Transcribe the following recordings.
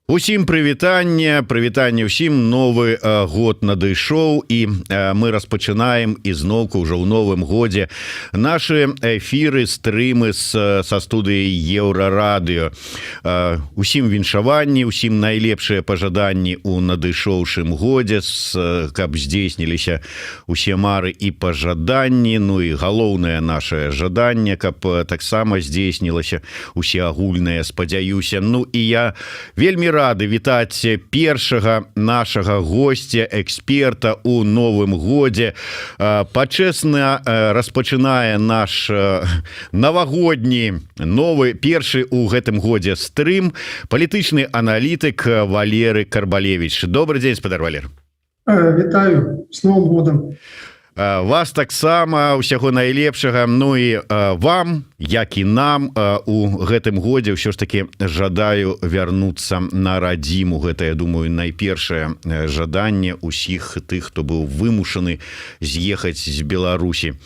Усім прывітанне, прывітанне ўсім. Новы год надышоў, і мы распачынаем ізноўку ўжо ў новым годзе нашы эфіры, стрымы са студыі Еўрарадыё. Усім віншаванні, усім найлепшыя пажаданні у надышоўшым годзе, каб здзейсніліся усе мары і пажаданні. Ну і галоўнае наше жаданне, каб таксама здзейснілася усе агульныя, спадзяюся. Ну і я вельмі рады вітаць першага нашага гостя, эксперта у новым годзе. Пачэсна распачынае наш навагодні новы, першы у гэтым годзе стрым палітычны аналітык Валеры Карбалевич. Добры дзень, спадар Валер. Вітаю, с Новым годом! Вас таксама, усяго найлепшага. Ну і вам, як і нам, у гэтым годзе ўсё ж таки жадаю вярнуцца на радзіму. Гэта, я думаю, найпершае жаданне усіх тых, хто быў вымушаны з'ехаць з Беларусі.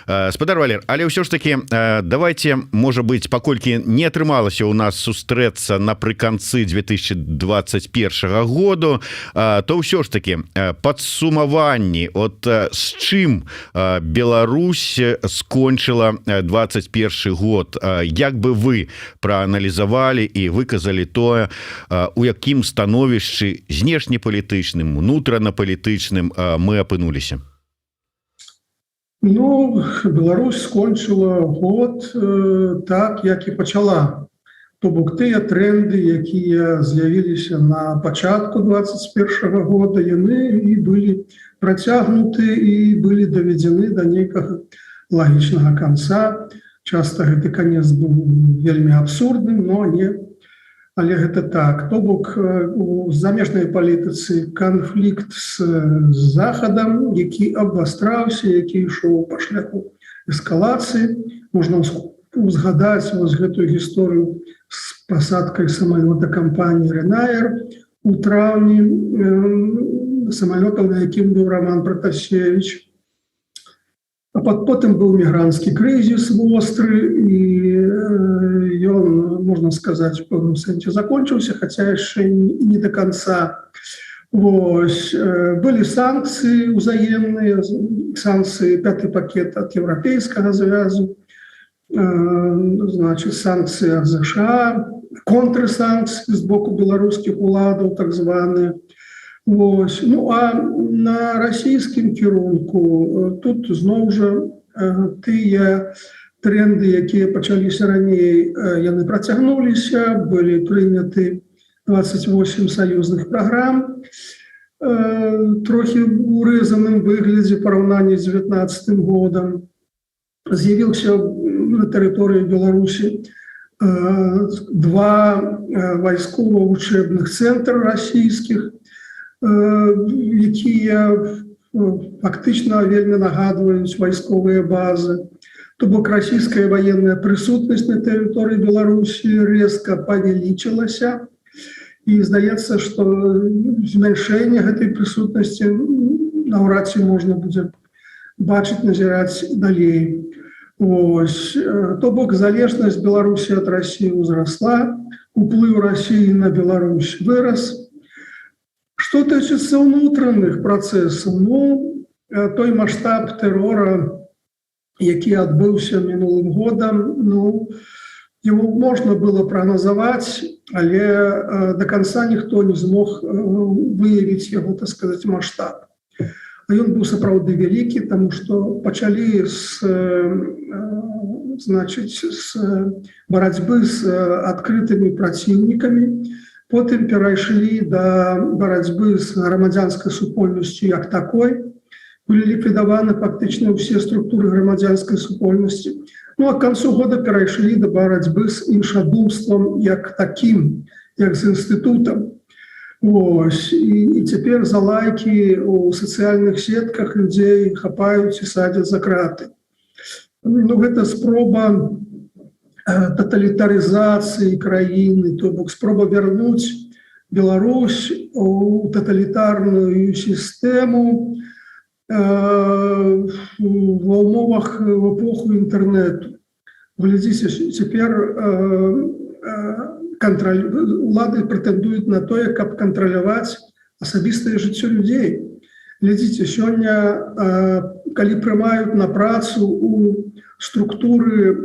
Спадар Валер, але ўсё ж таки давайте, можа быть, паколькі не атрымалася у нас сустрэцца напрыканцы 2021 году, то ўсё ж таки падсумаванні: от з чым Беларусь скончыла 21 год? Як бы вы прааналізавалі і выказалі тое, у якім становішчы знешнепалітычным, унутранапалітычным мы апынуліся? Ну, Беларусь скончыла год так, як і пачала. То бок тыя тренды, якія з'явіліся на пачатку 21 года, яны і былі працягнуты і былі даведзены да нейкага лагічнага канца. Часто гэты канец быў вельмі абсурдным, но не, але гэта так. То бок у замежнай палітыцы канфлікт з Захадам, які абвастраўся, які ішоў па шляху эскалацыі. Можна узгадаць вось гэтую гісторыю з пасадкай самалёта кампаніі Ryanair у траўні, самалётаў, на якім быў Роман Пратасевич. А потым быў мігранцкі крызіс востры, і ён, можна сказаць, у пэўным сэнсе закончыўся, хаця яшчэ не до конца. Вось. Былі санкцыі, узаемныя санкцыі, пяты пакет ад Еўрапейскага звязу, значит, санкцыі ад ЗША, контрсанкцыі з боку беларускіх уладаў, так званыя. Вось. Ну а на расійскім кірунку тут зноў жа тыя тренды, якія пачаліся раней, яны працягнуліся, былі прыняты 28 саюзных праграм, трохі урэзаным выглядзе параўнанні з 19 годам. З'явіўся на тэрыторыі Беларусі два вайскова-вучэбных цэнтр расійскіх, якія фактычна вельмі нагадваюць вайсковыя базы. То бок расійская военная прысутнасць на тэрыторыі Беларусі резко павялічылася, і здаецца, што змяншэнне гэтай прысутнасці наўрад ці можна будзе бачыць, назіраць далей. Вось. То бок залежнасць Беларусі ад Расіі ўзрасла, уплыў Расіі на Беларусь вырас. Что тычыцца ўнутраных працэсаў, ну, той маштаб тэрора, які адбыўся мінулым годам, ну, его можна было прагназаваць, але до конца ніхто не змог выявіць яго, так сказать, маштаб. А ён быў сапраўды вялікі, таму што пачалі значыць, з барацьбы з адкрытымі праціўнікамі, потым перайшлі да барацьбы з грамадзянскай супольнасцю як такой, былі ліквідаваны фактычна ўсе структуры грамадзянскай супольнасці. Ну а к канцу года перайшлі да барацьбы з іншадумствам як такім, як з інстытутам. Вось. І цяпер за лайкі у сацыяльных сетках людзей хапаюць і садзяць за краты. Ну, гэта спроба таталітарызацыі краіны, то бок спроба вярнуць Беларусь у таталітарную сістэму ва умовах, в эпоху інтэрнету. Глядзіце, цяпер канфлікт паміж кантроль, улады прэтэндуюць на тое, каб кантраляваць асабістае жыццё людзей. Глядзіце, сёння, калі прымаюць на працу у структуры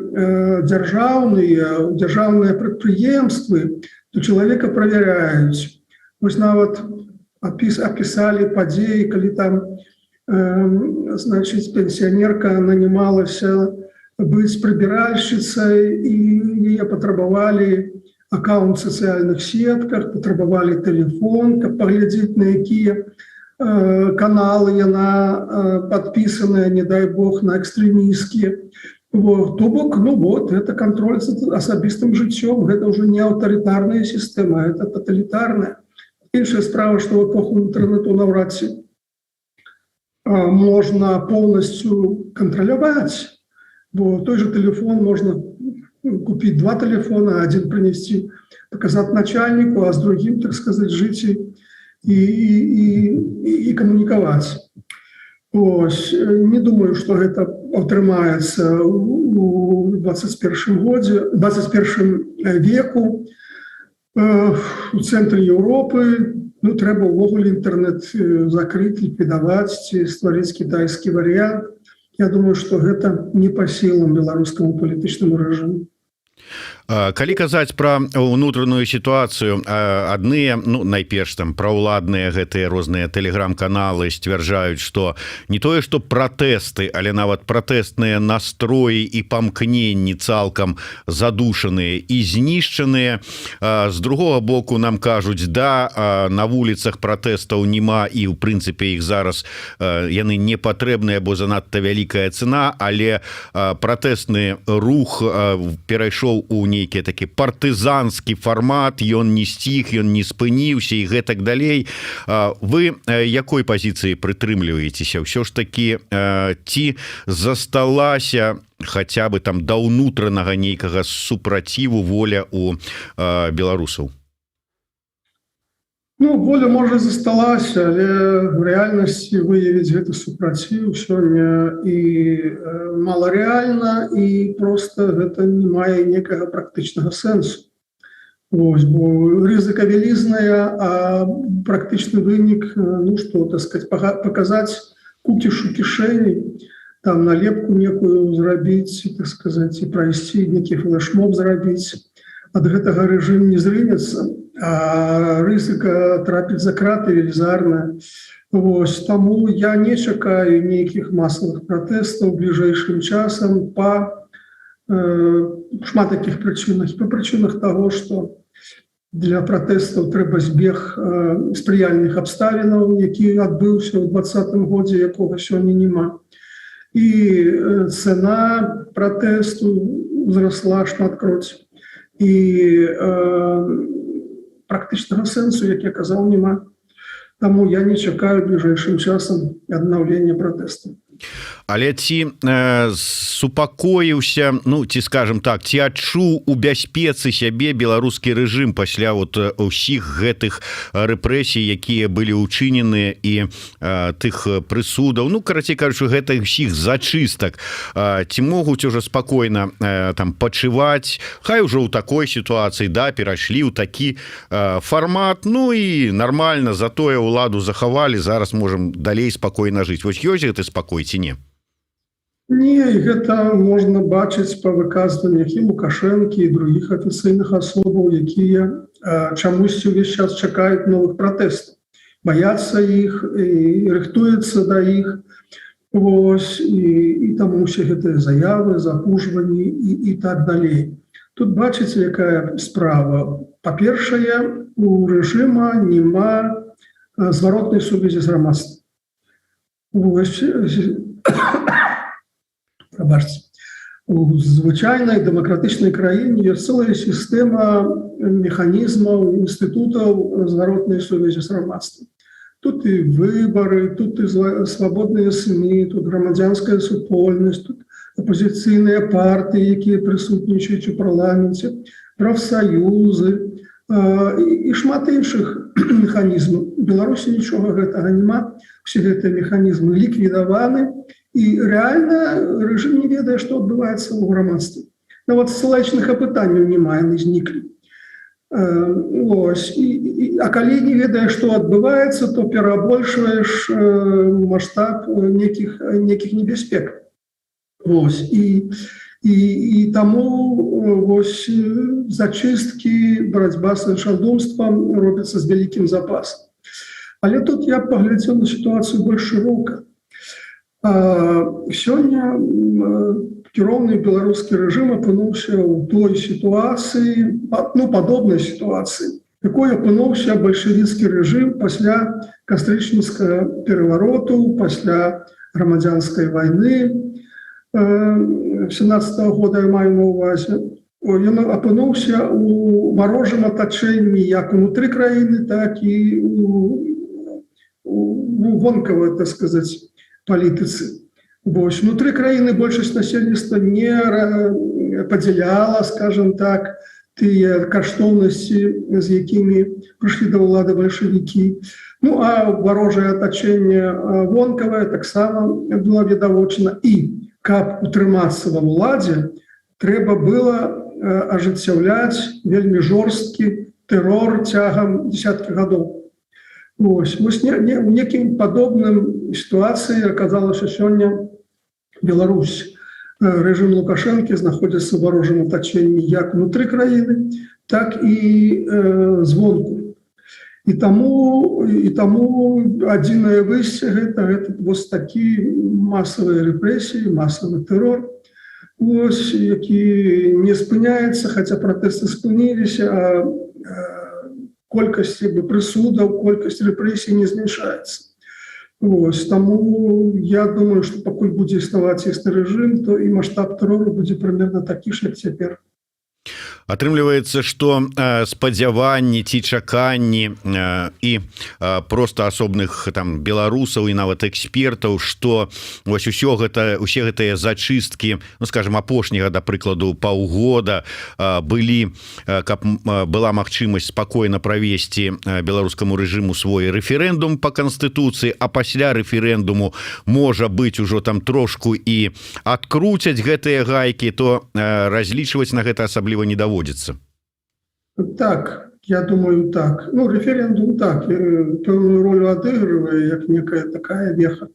дзяржаўныя, дзяржаўныя прадпрыемствы, то чалавека правяраюць. Вось нават апісалі падзеі, калі там значыць, пенсіянерка нанималася быць прыбіральшчыцай, і яе патрабавалі аккаунт в сацыяльных сетках, патрабавалі телефон, каб паглядзець, на якія каналы яна подпісаная, не дай бог, на экстрэмісцкія. Вот. То бок, ну вот, это контроль за асабістым жыццём, гэта ўжо не аўтарытарная сістэма, это таталітарная. Іншая справа, што в эпоху інтэрнету наўрад ці можна полностью кантраляваць, бо той же телефон можна купить, два телефона: один принести, показать начальнику, а с другим, так сказать, жить и камунікаваць. Ось. Не думаю, что гэта атрымаецца у 21 годзе, 21 веку. У цэнтры Еўропы, ну, трэба ўвогуле інтэрнэт закрыць, ліквідаваць ці стварыць кітайскі варыянт. Я думаю, что гэта не па сілам беларускаму палітычнаму рэжыму. Калі казаць пра унутраную сітуацыю, адныя, ну, найперш там праўладныя гэтыя розныя тэлеграм-каналы сцвярджаюць, что не тое что пратэсты, але нават пратэстныя настроі і памкненні цалкам задушаныя і знішчаныя. З другого боку, нам кажуць: да, на вуліцах пратэстаў няма і ў прынцыпе іх зараз яны не патрэбныя, бо занадта вялікая цена, але пратэстны рух перайшоў у нейкі такі партызанскі фармат, ён не сціх, ён не спыніўся і гэтак далей. Вы якой пазіцыі прытрымліваецеся ўсё ж таки? Ці засталася хотя бы там да ўнутранага нейкага супраціву воля у беларусаў? Ну, воля, можа, засталася, але в рэальнасці выявіць гэты супраціў сёння і маларэальна, і просто гэта не мае некага практычнага сэнсу. Вось, бо рызыка вялізная, а практычны вынік, ну что, так сказать, паказаць кукіш у кішэні, там налепку некую зрабіць, так сказать, і прайсці некі флешмоб зрабіць. Ад гэтага рэжым не зрынецца, а рызыка трапіць за краты велізарная. Вось, таму я не чакаю нейкіх масавых пратэстаў бліжэйшым часам па шмат такіх прычынах. Па прычынах таго, што для пратэстаў трэба збег спрыяльных абставінаў, які адбыўся ў 20-м годзе, якога сёння няма. І цана пратэсту узрасла шматкроць. І практычнага сэнсу, як я казаў, няма. Таму я не чакаю бліжэйшым часам аднаўлення пратэсту. Але ці супакоіўся, ну, ці, скажем так, ці адчуў у бяспецы сябе беларускі рэжым пасля вот усіх гэтых рэпрэсій, якія былі ўчынены, і тых прысудаў, ну, карацей кажучы, гэтых усіх зачыстак? Ці могуць уже спакойна там пачываць, хай ужо ў такой сітуацыі, да, перайшлі ў такі фармат, ну і нормально, затое ўладу захавалі, зараз можем далей спакойна жыць? Вось ёсць гэты спакой ці не? Не, і гэта можна бачыць па выказваннях і Лукашэнкі, і другіх афіцыйных асобаў, якія чамусьці ўвесь час чакаюць новых пратэстаў, баяцца іх і рыхтуюцца да іх. Вось, і таму усе гэтыя заявы, запужванні і так далей. Тут бачыце, якая справа. Па-першае, у рэжыма няма зваротнай сувязі з грамадствам. Вось, прабачце. У звычайнай дэмакратычнай краіне ёсць цэлая сістэма механізмаў, інстытутаў зваротнай сувязі з грамадствам. Тут і выбары, тут і свабодныя СМІ, тут грамадзянская супольнасць, тут апозіцыйныя партыі, якія прысутнічаюць у парламенце, прафсаюзы і шмат іншых механізмаў. У Беларусі нічога гэтага няма, усе гэтыя механізмы ліквідаваны, і рэальна рэжым не ведае, што адбываецца ў грамадстве. Нават ссылачных апытанняў няма, яны зніклі. Ось. А калі не ведаеш, што адбываецца, то перабольшваеш маштаб некіх небяспек. Ось. І таму вось зачысткі, барацьба з іншадумствам робіцца з вялікім запасам. Але тут я паглядзеў на сітуацыю больш шырока. Сёння кіроўны беларускі рэжым апынуўся ў той сітуацыі, ну, падобнай сітуацыі, якой апынуўся бальшавіцкі рэжым пасля кастрычніцкага перавароту, пасля грамадзянскай вайны 17 -го года, я маю на увазе. Ён апынуўся у варожым атачэнні як унутры краіны, так і у вонкавай, так сказать, палітыцы. Вось внутры краіны большасць насельніцтва не падзяляла, скажем так, тыя каштоўнасці, з якімі прыйшлі да ўлады бальшавікі. Ну а варожае атачэнне вонкавае таксама было відавочна, і каб утрымацца ва ўладзе, трэба было ажыццяўляць вельмі жорсткі тэрор цягам десяткі гадоў. Вось не, не, у некім падобным сітуацыі аказалася сёння Беларусь. Рэжым Лукашэнкі знаходзіцца ў варожым атачэнні як унутры краіны, так і звонку. І таму адзінае выйсце гэта вось такі масавыя рэпрэсіі, масавы тэрор, ось, які не спыняецца, хаця пратэсты спыніліся, а колькасць, як бы, прысудаў, колькасць рэпрэсій не змяншаецца. Вось, таму я думаю, што пакуль будзе існаваць істы рэжым, то і маштаб тэрору будзе прымерна такі ж, як цяпер. Атрымліваецца, что спадзяванні ці чаканні і просто асобных там беларусаў і нават экспертаў, что вось усё гэта, усе гэтыя зачысткі, ну, скажем, апошняга, да прыкладу, паўгода былі, каб была магчымасць спакойна правесці беларускаму рэжыму свой рэферэндум по канстытуцыі, а пасля рэферэндуму, можа быть, ужо там трошку і адкруцяць гэтыя гайкі, то разлічваць на гэта асабліва не даводзіцца. Так, я думаю, так. Ну, рэферэндум, так, пэўную ролю адыгрывае як некая такая веха.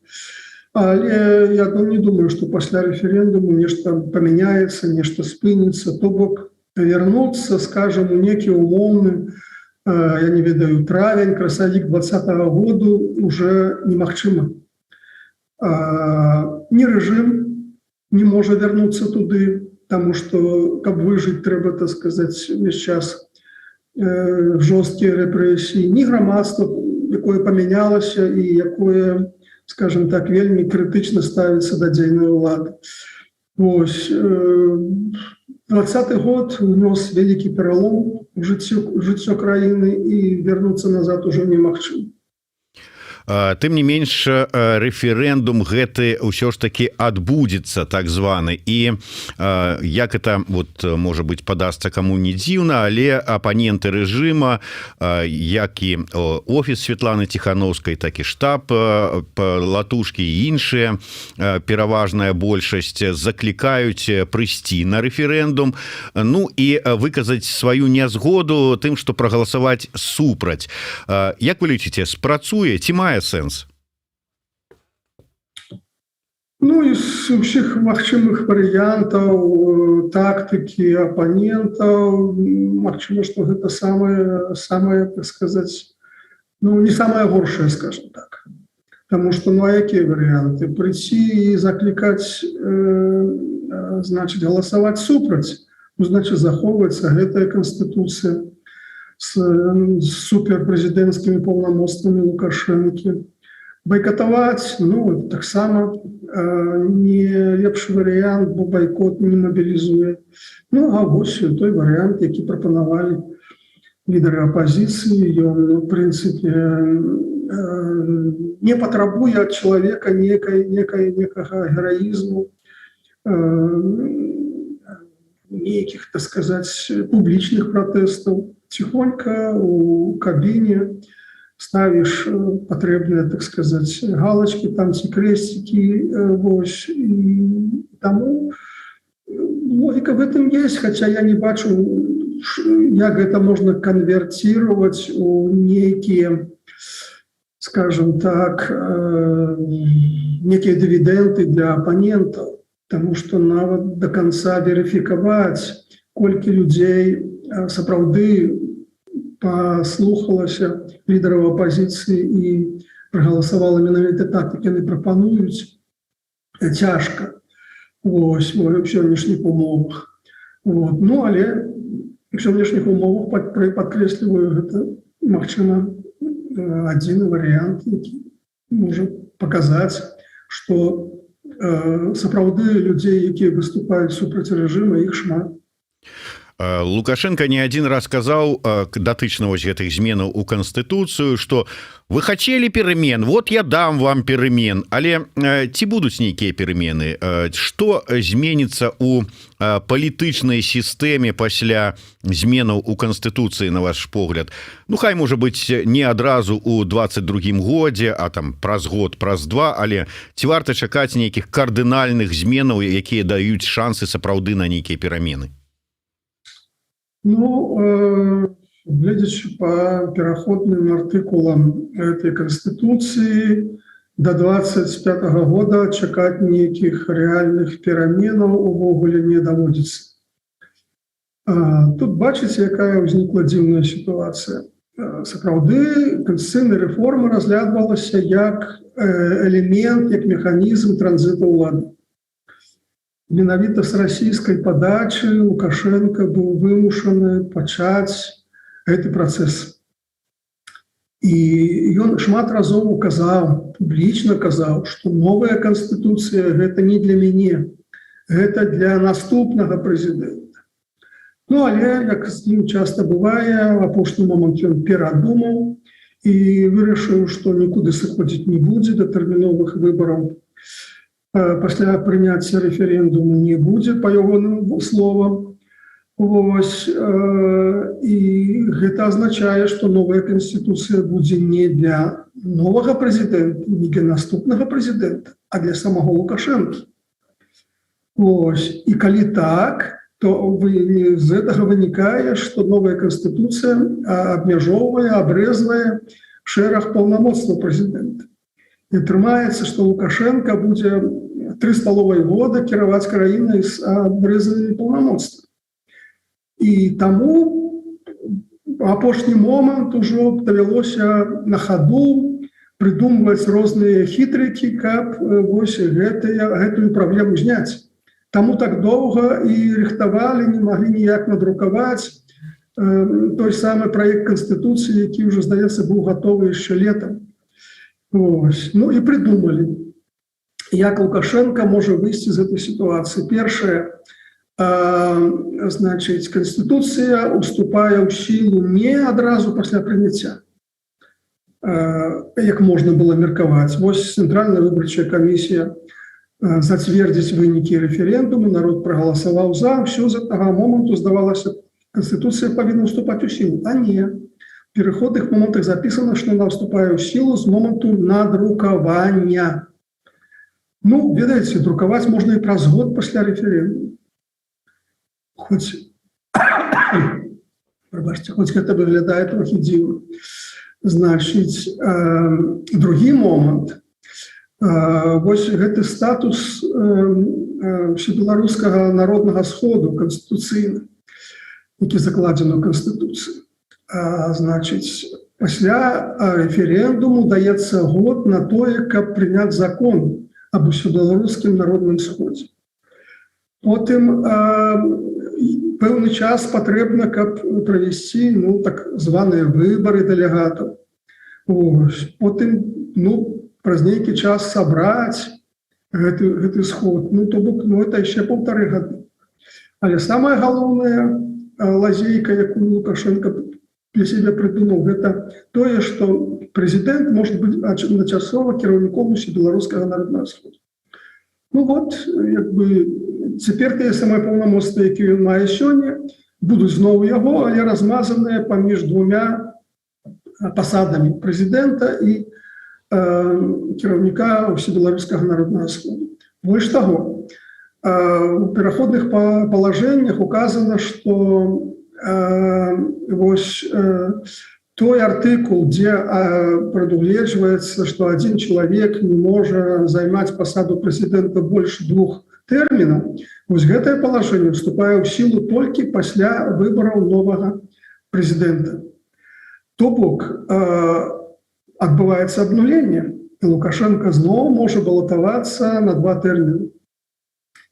Але я, ну, не думаю, што пасля рэферэндуму нешта памяняецца, нешта спыніцца, то бок вярнуцца, скажем, у некі умоўны, я не ведаю, травень, красавік 20-го году уже немагчыма. Ні рэжым не можа вярнуцца туды, таму што, каб выжыць, трэба, так сказать, увесь час жорсткія рэпрэсіі, ні грамадства, якое памянялася і якое, скажем так, вельмі крытычна ставіцца да дзейнай улады. Вось, 20-ы год унёс вялікі пералом у жыццё краіны, і вярнуцца назад уже немагчыма. Тым не менш, рэферэндум гэты ўсё ж таки адбудзецца, так званы, і як это вот, можа быть, падасца каму не дзіўна, але апаненты рэжыма, як і офіс Светланы Ціханоўскай, так і штаб Латушкі і іншыя, пераважная большасць заклікаюць прыйсці на рэферэндум, ну і выказаць сваю нязгоду тым, что прагаласаваць супраць. Як вы лічыце, спрацуе ці мае сэнс? Ну, з усіх магчымых варыянтаў тактыкі апанентаў, магчыма, што гэта самае, так сказать, ну, не самае горшае, скажем так. Таму што, ну, а якія варыянты? Прыйсці і заклікаць, значит, галасаваць супраць, ну, значит, захоўваецца гэтая канстытуцыя з суперпрэзідэнцкімі паўнамоцтвамі Лукашэнкі. Байкатаваць, ну, таксама не лепшы варыянт, бо байкот не мабілізуе. Ну, а вось той варыянт, які прапанавалі лідары апазіцыі, ён, у прынцыпе, не патрабуе ад чалавека некай некай некага гераізму, нейкіх, так сказать, публічных пратэстаў. Ціхонька у кабіне ставіш патрэбныя, так сказать, галочки там ці крестики, вось, і таму Логика в этом есть, хотя я не бачу, як гэта можна конвертировать у нейкія, скажем так, некія дывідэнды для апанентаў, потому что нават до конца верыфікаваць, колькі людзей сапраўды паслухалася лідараў апазіцыі і прагаласавала менавіта так, як яны прапануюць, цяжка. Вось, у сённяшніх умовах. Вот. Ну, але в сённяшніх умовах, падкрэсліваю, гэта, магчыма, адзіны варыянт, які можа паказаць, што сапраўды людзей, якія выступаюць супраць рэжыма, іх шмат. Лукашенко не один раз сказаў датычна вось гэтых зменаў у канстытуцыю, что вы хотели перемен, вот я дам вам перемен. Але ці будуць нейкія перемены? Что зменится у палітычнай сістэме пасля зменаў у канстытуцыі, на ваш погляд? Ну, хай, можа быть, не адразу у 22 годзе, а там праз год, праз два, але ці варта чакаць нейкіх кардынальных зменаў, якія даюць шансы сапраўды на нейкія перамены? Ну, гледзячы по пераходным артыкулам этой канстытуцыі, до 25 -го года чакаць нейкіх рэальных пераменаў увогуле не даводзіцца. Тут бачыце, якая ўзнікла дзіўная сітуацыя. Сапраўды, канстытуцыйная рэформа разглядвалася як элемент, як механізм транзіту ўлады. Менавіта з расійскай падачы Лукашенко быў вымушаны пачаць гэты працэс. І ён шмат разоў указаў, публічна казаў, што новая канстытуцыя — гэта не для мяне, гэта для наступнага прэзідэнта. Ну, але, як з ім часта бывае, в апошні момант ён перадумаў і вырашыў, што нікуды сыходзіць не будзе, датэрміновых выбараў пасля прыняцця рэферэндуму не будзе, па ягоным словам. Вось, і гэта азначае, што новая канстытуцыя будзе не для новага прэзідэнта, не для наступнага прэзідэнта, а для самого Лукашэнкі. Вось. І калі так, то з гэтага вынікае, што новая канстытуцыя абмяжоўвае, абрэзвае шэраг паўнамоцтваў прэзідэнта. І атрымаецца, што Лукашенко будзе 3,5 года кіраваць краінай з абрэзанымі паўнамоцтвамі. І таму апошні момант ужо давялося на хаду прыдумваць розныя хітрыкі, каб вось гэтую праблему зняць. Таму так доўга і рыхтавалі, не маглі ніяк надрукаваць той самы праект канстытуцыі, які ўжо, здаецца, быў гатовы яшчэ летам. Ось. Ну і прыдумалі, як Лукашенко можа выйсці з гэтай сітуацыі. Першае, значыць, канстытуцыя уступае ў сілу не адразу пасля прыняцця, як можна было меркаваць. Вось цэнтральная выбарчая камісія зацвердзіць вынікі рэферэндуму, народ прагаласаваў за, ўсё, з гэтага моманту, здавалася, канстытуцыя павінна ўступаць у сілу. А не. В пераходных момантах запісана, што она ўступае ў сілу з моманту надрукавання. Ну, ведаеце, друкаваць можна і праз год пасля рэферэндуму. Хоць, прабачце, хоць гэта выглядае трохі дзіўна. Значыць, другі момант. Вось гэты статус Усебеларускага народнага сходу канстытуцыйны, які закладзены ў канстытуцыі. Значыць, пасля рэферэндуму даецца год на тое, каб прыняць закон аб усебеларускім народным сходзе. Потым пэўны час патрэбна, каб правесці, ну, так званыя выбары дэлегатаў. Ось. Потым, ну, праз нейкі час сабраць гэты сход. Ну, то бок, ну, это яшчэ 1,5 гады. Але самае галоўнае, лазейка, якую Лукашенко для себе прыдумаў, гэта тое, што прэзідэнт может быть адначасова кіраўніком Усебеларускага народнага сходу. Ну вот, як бы, цяпер тыя самыя паўнамоцтвы, якія ён мае сёння, будуць зноў яго, але размазаныя паміж двумя пасадамі: прэзідэнта і кіраўніка Усебеларускага народнага сходу. Больш таго, У пераходных палажэннях указана, что вось той артыкул, дзе прадугледжваецца, что один чалавек не можа займаць пасаду прэзідэнта больш двух тэрмінаў, вось гэтае палажэнне вступае ў сілу толькі пасля выбараў новага прэзідэнта. То бок адбываецца абнуленне, і Лукашенко зноў можа балатавацца на два тэрміны.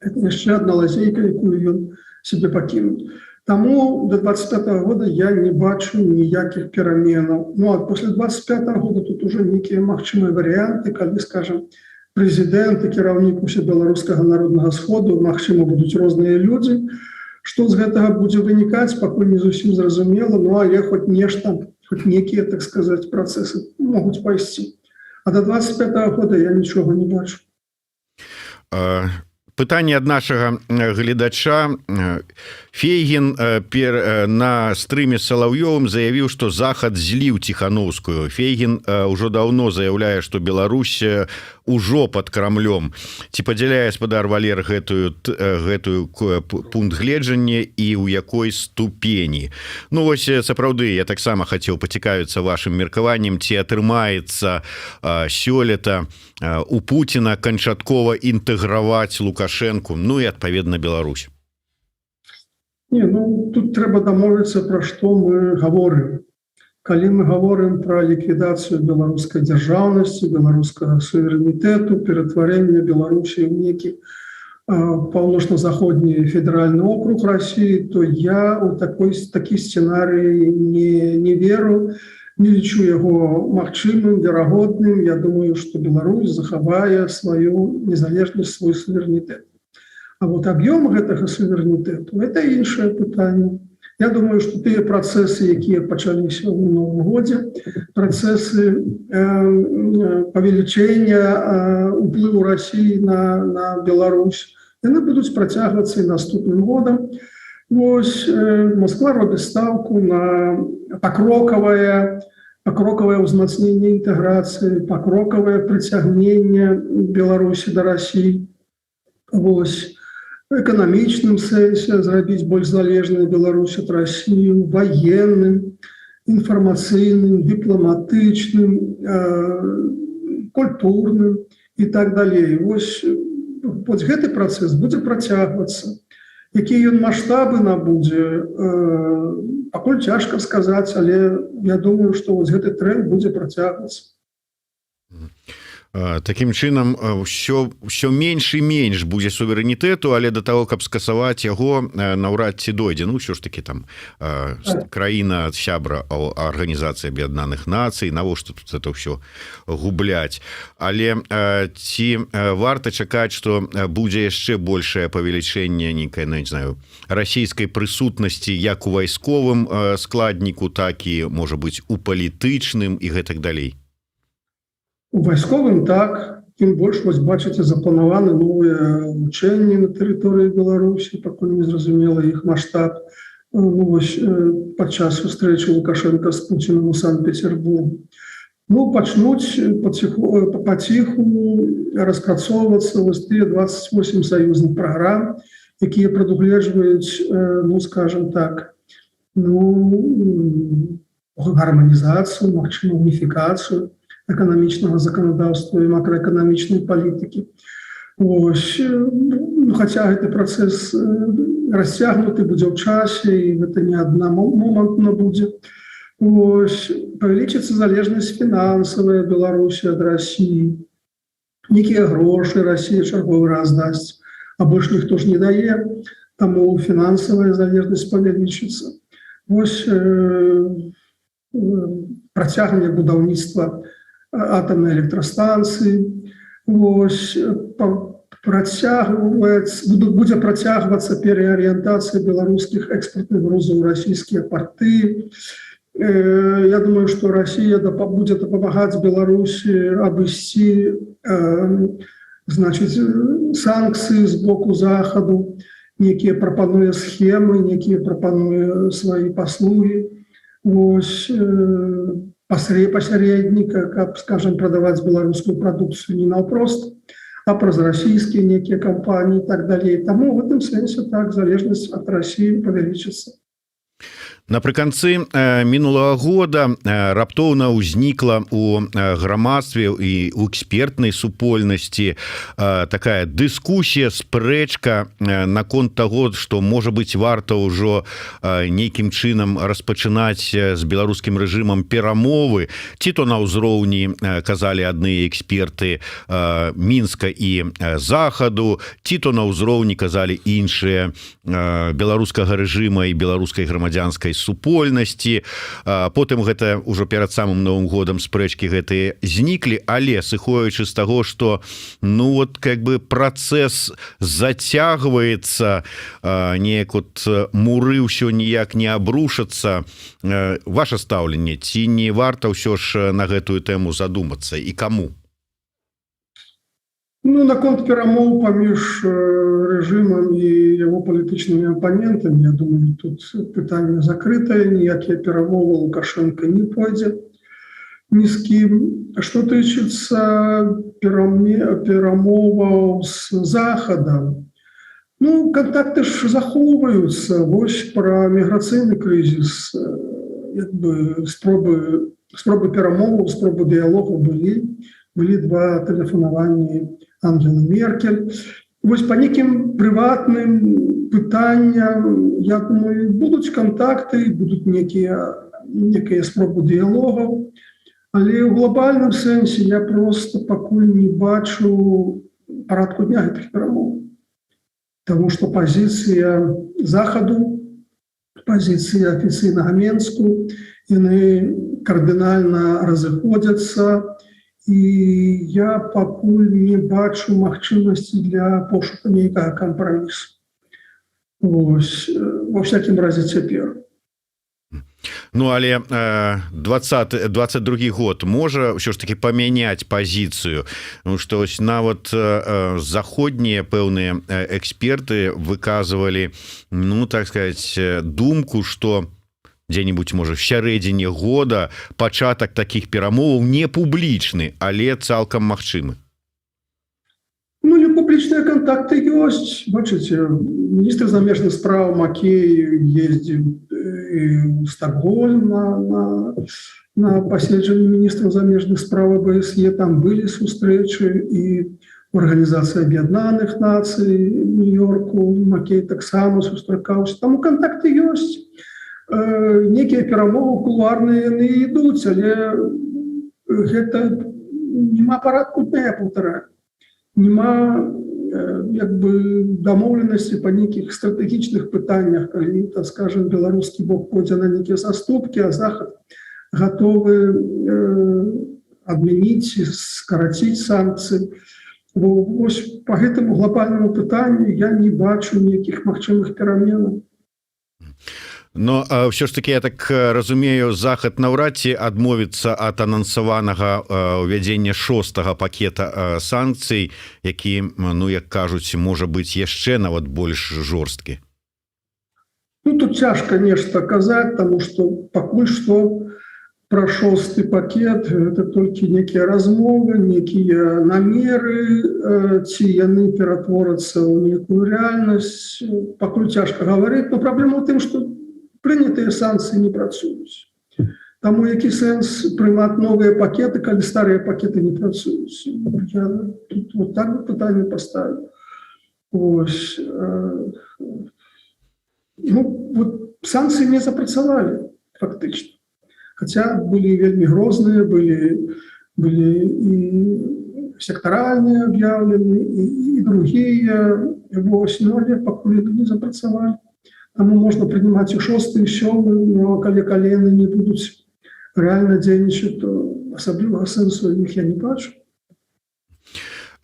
Это яшчэ одна лазейка, якую ён себе пакінуў. Таму до 25 -го года я не бачу ніякіх пераменаў. Ну а после 25 -го года тут уже нейкія магчымыя варыянты, калі, скажем, прэзідэнт і кіраўнік Усебеларускага народнага сходу, магчыма, будуць розныя людзі. Што з гэтага будзе вынікаць, пакуль не зусім зразумела, ну але хоць нешта, хоць некія, так сказать, працэсы могуць пайсці. А до 25 -го года я нічога не бачу. Пытанне ад нашага гледача. Фейгін на стрыме Салаўёвым заявіў, что Захад зліў Ціхановскую. Фейгін ўжо даўно заяўляе, что Беларусь ужо под Крамлём. Ці падзяляе спадар Валер гэтую пункт гледжання і ў якой ступені? Ну вось сапраўды, я таксама хацеў пацікавіцца вашим меркаваннем, ці атрымаецца сёлета у Пуціна канчаткова інтэграваць Лукашэнку, ну і, адпаведна, Беларусь? Не, ну тут трэба дамовіцца, пра што мы гаворым. Калі мы гаворым пра ліквідацыю беларускай дзяржаўнасці, беларускага суверэнітэту, ператварэнне Беларусі ў некі паўночна-заходні федэральны округ России, то я у такі сцэнарый не веру, не лічу яго магчымым, верагодным. Я думаю, что Беларусь захавае сваю незалежнасць, свой суверэнітэт. А вот аб'ём гэтага суверэнітэту — это іншае пытанне. Я думаю, что тыя працэсы, якія пачаліся ў мінулым годзе, працэсы павелічэння уплыву России на Беларусь, яны будуць працягвацца і наступным годам. Вось Москва робіць стаўку на пакрокавае ўзмацненне інтэграцыі, пакрокавае прыцягненне Беларусі да России. Вось эканамічным сэнсе зрабіць больш залежную Беларусь ад России, военным, інфармацыйным, дыпламатычным, культурным і так далей. Вось гэты працэс будзе працягвацца. Якія ён маштабы набудзе, пакуль цяжка сказаць, але я думаю, што вось гэты тренд будзе працягвацца. Такім чынам, ўсё менш і менш будзе суверэнітэту, але до того, каб скасаваць яго, наўрад ці дойдзе. Ну ўсё ж таки там краіна сябра Арганізацыі Аб'яднаных Нацый, навошта тут это ўсё губляць? Але ці варта чакаць, что будзе яшчэ большее павелічэнне нейкай, ну, не знаю, расійскай прысутнасці як у вайсковым складніку, так і, можа быть, у палітычным і гэтак далей? У вайсковым так, тым больш, вось бачыце, запланаваны новыя вучэнні на тэрыторыі Беларусі, пакуль не зразумела іх маштаб. Ну, вось, падчас сустрэчы Лукашенко з Пуціным у Санкт-Петербургу. Ну, пачнуць паціху распрацоўвацца вось тыя 28 саюзных праграм, якія прадугледжваюць, ну, скажем так, ну, гарманізацыю, магчыма, уніфікацыю эканамічнага заканадаўства і макраэканамічнай палітыкі. Ось, ну, хаця гэты працэс расцягнуты будзе ў часе, і гэта не адна момантна будзе. Ось, павялічыцца залежнасць фінансавая Беларусі ад России. Некія грошы Россия чарговы раз дасць, а больш ніхто ж не дае, таму фінансавая залежнасць павялічыцца. Вось працягнення будаўніцтва атомной электрастанцыі. Вось, будзе працягвацца переарыентацыя беларускіх экспортных грузаў у расійскія парты. Я думаю, что Россия будзе дапамагаць Беларусі абысці значит, санкцыі з боку Захаду, некія прапануе схемы, некія прапануе свае паслугі. Вось, пасярэдніка, каб, скажем, прадаваць беларускую прадукцыю не наўпрост, А праз расійскія некія кампаніі, так далей. Таму в гэтым сэнсе, так, залежнасць ад Расіі павялічыцца. Напрыканцы мінулага года раптоўна ўзнікла у грамадстве і у экспертнай супольнасці такая дыскусія, спрэчка наконт таго, что, можа быть, варта ўжо нейкім чынам распачынаць з беларускім рэжымам перамовы, ці то на ўзроўні, казалі адныя эксперты, Мінска і Захаду, ці то на ўзроўні, казалі іншыя, беларускага рэжыма і беларускай грамадзянскай супольнасці. Потым гэта ўжо перад самым Новым годам спрэчкі гэтыя зніклі, але, сыходзячы з таго, что, ну, вот как бы працэс зацягваецца, неяк вот муры ўсё ніяк не абрушацца, ваше стаўленне: ці не варта ўсё ж на гэтую тэму задумацца і кому? Ну, наконт перамоў паміж рэжымам і яго палітычнымі апанентамі, я думаю, тут пытанне закрытае, ніякія перамовы Лукашенко не пойдзе ні з кім. Што тычыцца перамоваў з Захадам, ну, кантакты ж захоўваюцца. Вось пра міграцыйны крызіс, як бы спробы перамоваў, спробы дыялогу былі, былі два тэлефанаванні Ангелы Меркель. Вось па нейкім прыватным пытанням, я думаю, будуць кантакты, будуць некія спробы дыялогаў, але ў глобальным сэнсе я просто пакуль не бачу парадку дня гэтых перамоў. Таму што пазіцыя Захаду, пазіцыя афіцыйнага Менску, яны кардынальна разыходзяцца, і я пакуль не бачу магчымасці для пошуку нейкага кампрамісу. Вось, ва всякім разе цяпер. Ну, але 20 22 год можа ўсё ж таки памяняць пазіцыю. Ну, что ось нават заходнія пэўныя эксперты выказывалі, ну, так сказать, думку, что дзе-нибудь, можа, в сярэдзіне года пачатак таких перамоваў, не публічны, але цалкам магчымы. Ну, не публічныя кантакты ёсць. Бачыце, міністр замежных спраў Макей ездзіў у Стакгольм на паседжанні міністраў замежных спраў АБСЕ, там былі сустрэчы, і Арганізацыі Аб'яднаных Нацый, Нью-Йорку Макей таксама сустракаўся. Там кантакты ёсць. Некія перамовы кулуарныя, яны ідуць, але гэта няма парадку дня, я паўтараю. Няма як бы дамоўленасці па нейкіх стратэгічных пытаннях, калі, так скажем, беларускі бок пойдзе на нейкія саступкі, а Захад гатовы адмяніць, скараціць санкцыі. Бо вось по гэтаму глобальнаму пытанню я не бачу нейкіх магчымых пераменаў. Но ўсё ж таки, я так разумею, Захад наўрад ці адмовіцца ад анансаванага увядзення шостага пакета санкцый, які, ну, як кажуць, можа быць яшчэ нават больш жорсткі. Ну, тут цяжка нешта казаць, таму что пакуль што пра шосты пакет это толькі некія размовы, некія намеры, ці яны ператворацца ў некую рэальнасць, пакуль цяжка гаварыць. Но праблема ў тым, что прынятыя санкцыі не працуюць. Таму які сэнс прымаць новыя пакеты, калі старыя пакеты не працуюць? Я тут вот так бы пытанне поставіў. Ось, ну, вот санкцыі не запрацавалі фактычна. Хотя былі вельмі грозныя, былі і сектаральныя аб'яўлены, і другія, вось, но але пакуль яны не запрацавалі. Таму можна прынимаць і шосты, і сёмы, но калі яны не будуць рэальна дзейнічаць, то асаблівага сэнсу іх я не бачу.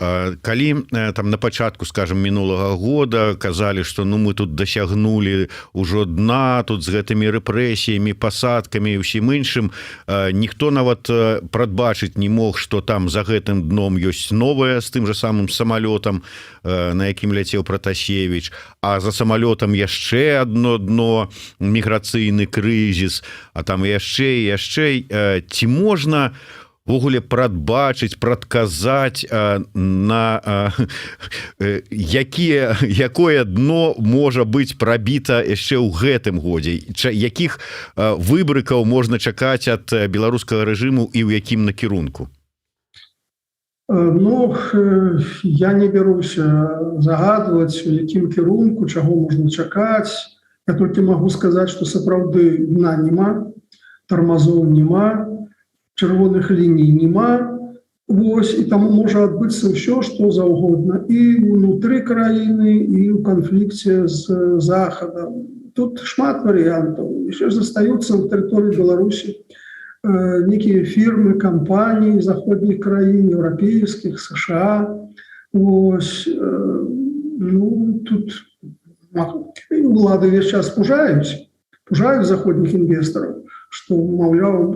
Калі там на пачатку, скажем, мінулага года казалі, что, ну, мы тут дасягнули ўжо дна тут з гэтымі рэпрэсіямі, пасадкамі і ўсім іншым, ніхто нават прадбачыць не мог, что там за гэтым дном ёсць новае, з тым же самым самалётам, на якім ляцеў Пратасевич, а за самалётам яшчэ одно дно, міграцыйны крызіс, а там яшчэ і яшчэ. Ці можна у увогуле прадбачыць, прадказаць, на якія якое дно можа быць прабіта яшчэ ў гэтым годзе, якіх выбрыкаў можна чакаць ад беларускага рэжыму і ў якім накірунку? Ну, я не беруся загадваць, у якім кірунку, чаго можна чакаць. Я толькі магу сказаць, што сапраўды дна няма, тармазоў няма, чырвоных ліній няма. Вось, і таму можа адбыцца ўсё, што заўгодна, і унутры краіны, і ў канфлікце з Захадам. Тут шмат варыянтаў. Еще застаюцца на тэрыторыі Беларусі некія фірмы, кампаніі заходніх краін, еўрапейскіх, США. Вось, ну, тут улады ўвесь час пужаюць заходніх інвестараў, што, маўляў,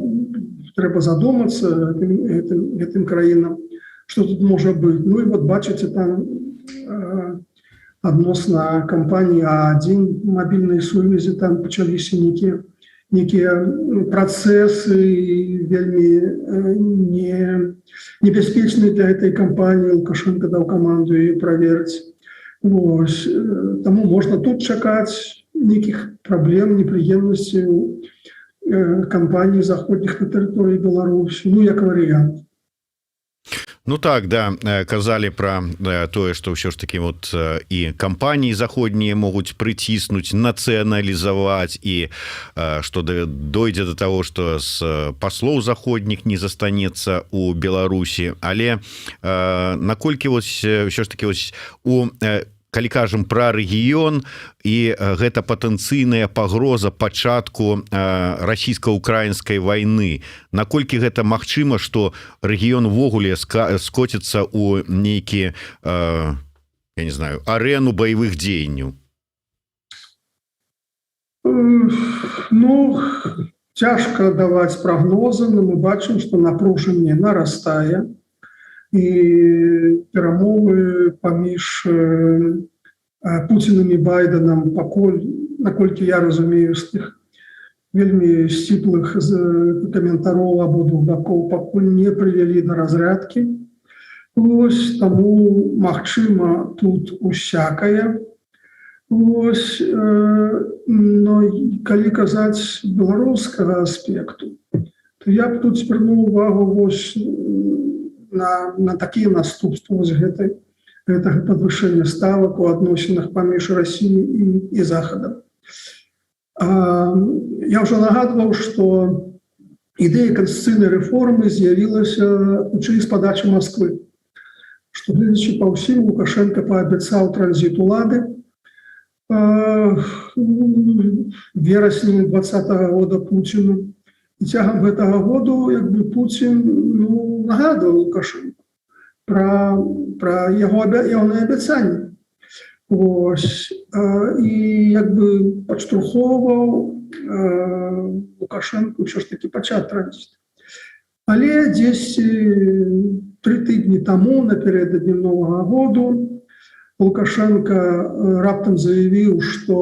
трэба задумацца гэтым краінам, что тут можа быць. Ну і вот бачыце, там адносна кампаніі А1, мабільнай сувязі, там пачаліся некія працэсы, вельмі не небяспечныя для этой кампаніі. Лукашенко даў каманду і праверыць. Вось, таму можна тут чакаць нейкіх праблем, непрыемнасцяў кампаній заходніх на тэрыторыі Беларусі, ну, як варыянт. Ну так, да, казалі про тое, что ўсё ж таки вот і кампаніі заходнія могуць прыціснуць, нацыяналізаваць, і что дойдзе до того, что з паслоў заходніх не застанецца у Беларусі. Але наколькі вось ўсё ж таки вось у калі кажам про рэгіён і гэта патэнцыйная пагроза пачатку расійска-украінскай войны, наколькі гэта магчыма, что рэгіён увогуле скоціцца у нейкі, я не знаю, арену баявых дзеянняў? Ну, цяжка даваць прагнозы, но мы бачым, что напружанне нарастае, і перамовы паміж Пуціным і Байденам пакуль, наколькі я разумею з тых вельмі сціплых каментароў абодвух бакоў, пакуль не прывялі да разрядкі. Вось, таму магчыма тут усякае. Вось, но калі казаць беларускага аспекту, то я б тут звярнуў увагу вось на такія наступствы вось гэтага падвышэння ставак у адносінах паміж Расіяй і Захадам. Я ўжо нагадваў, што ідэя канстытуцыйнай рэформы з'явілася хутчэй з падачы Масквы. Што, гледзячы па ўсім, Лукашенко паабяцаў транзіт улады верасні 20-го года Пуціну. І цягам гэтага году як бы Пуцін, ну, нагадваў Лукашенко пра яго ягонае абяцанне. Вось, і як бы падштурхоўваў Лукашенко ўсё ж таки пачаць транзіт. Але дзесьці 3 тыдні таму, напярэдадні Новага году, Лукашенко раптам заявіў, што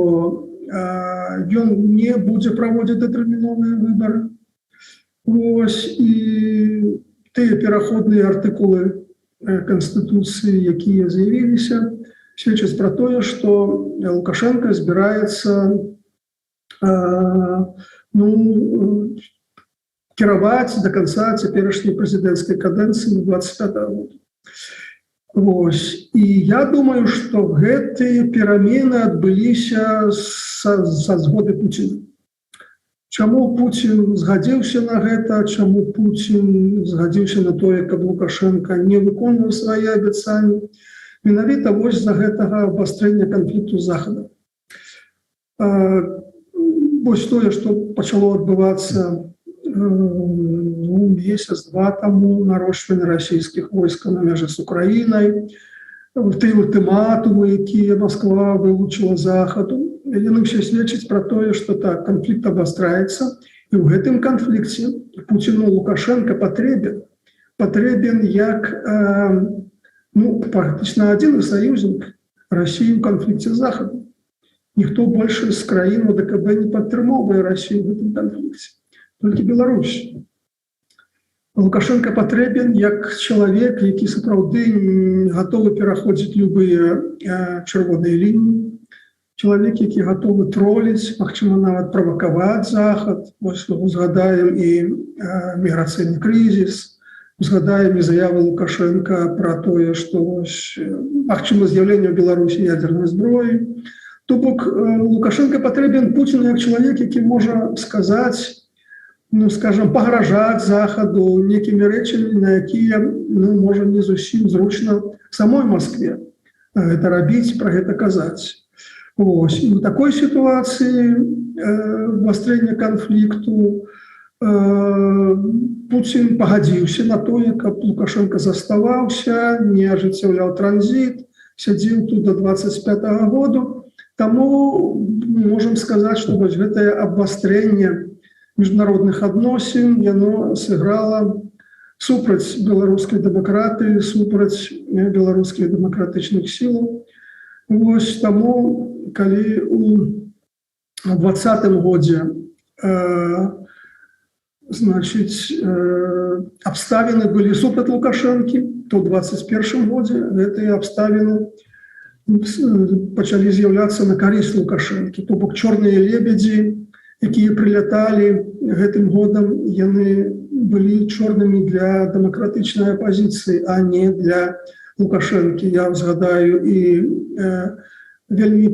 ён не будзе праводзіць датэрміновыя выбары. Вось, і тыя пераходныя артыкулы Канстытуцыі, якія з'явіліся, сведчаць пра тое, што Лукашенко збіраецца ну, кіраваць до конца цяперашняй прэзідэнцкай кадэнцыі 25 года. Вось. І я думаю, што гэтыя перамены адбыліся са згоды Пуціна. Чаму Пуцін згадзіўся на гэта, чаму Пуцін згадзіўся на тое, каб Лукашенко не выконваў свае абяцанні? Менавіта вось з-за гэтага абвастрэння канфлікту з Захадам. Вось тое, што пачало адбывацца, ну, месяц-два таму, нарошчванне расійскіх войскаў на мяжы з Украінай, тыя ультыматумы, якія Москва вылучыла Захаду, яны ўсе сведчаць пра тое, што так, канфлікт абвастраецца, і ў гэтым канфлікце Пуціну Лукашенко патрэбен як ну, практычна адзіны саюзнік России ў канфлікце з Захадам. Ніхто больше з краін ОДКБ не падтрымоўвае Россию в гэтым канфлікце. Толькі Беларусь. Лукашэнка патрэбен як чалавек, які сапраўды гатовы пераходзіць любыя чырвоныя лініі, чалавек, які гатовы троліць, магчыма, нават правакаваць Захад. Вось узгадаем і міграцыйны крызіс, узгадаем і заявы Лукашэнка пра тое, што вось, магчыма, з'яўленне ў Беларусі ядзернай зброі. То бок Лукашэнка патрэбен Пуціну як чалавек, які можа сказаць, ну, скажем, пагражаць Захаду некімі рэчамі, на якія, ну, можа, не зусім зручна самой Москве гэта рабіць, пра гэта казаць. Ось. І у такой сітуацыі абвастрэння канфлікту Пуцін пагадзіўся на тое, каб Лукашэнка заставаўся, не ажыццяўляў транзіт, сядзеў тут до 25 -го году. Таму можам сказаць, што вось гэтае абвастрэнне міжнародных адносін, яно сыграла супраць беларускай дэмакратыі, супраць беларускіх дэмакратычных сілаў. Вось таму, калі у 20-м годзе значыць, абставіны былі супраць Лукашэнкі, то ў 21 годзе гэтыя абставіны пачалі з'яўляцца на карысць Лукашэнкі. То бок чорныя лебедзі, якія прыляталі гэтым годам, яны былі чорнымі для дэмакратычнай апазіцыі, а не для Лукашэнкі. Я згадаю і вельмі,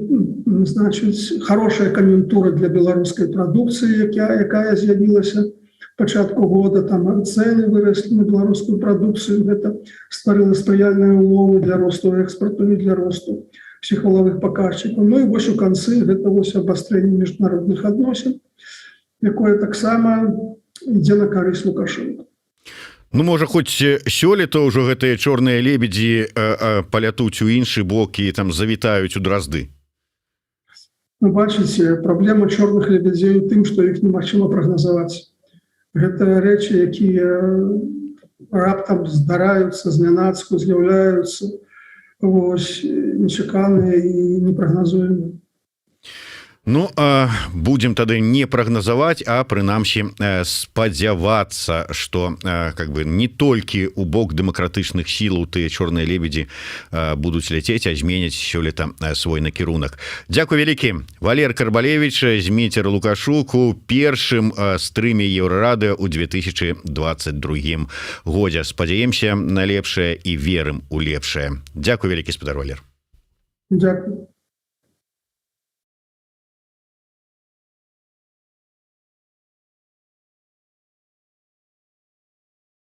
значыць, хорошая кан'юнктура для беларускай прадукцыі, якая з'явілася пачатку года, там цэны выраслі на беларускую прадукцыю, гэта стварыла спрыяльныя умовы для росту экспорту і для росту всех валавых паказчыкаў. Ну і вось у канцы гэта вось абвастрэнне міжнародных адносін, якое таксама ідзе на карысць Лукашэнку. Ну, можа, хоць сёлета ўжо гэтыя чорныя лебедзі палятуць у іншы бок і там завітаюць у Дразды? Ну, бачыце, праблема чорных лебедзей у тым, што іх немагчыма прагназаваць. Гэта рэчы, якія раптам здараюцца, знянацку з'яўляюцца, вось, нечаканыя і непрагназуемыя. Ну, будем тады не прагназаваць, а прынамсі спадзявацца, что как бы не толькі у бок дэмакратычных сілаў тыя чорныя лебедзі будуць ляцець, а зменяць сёлета свой накірунак. Дзякуй вялікі. Валер Карбалевич, Зміцер Лукашук у першым стрыме Еўрарадыё у 2022 годзе. Спадзяемся на лепшае і верым у лепшае. Дзякуй вялікі, спадар Валер. Дзякую.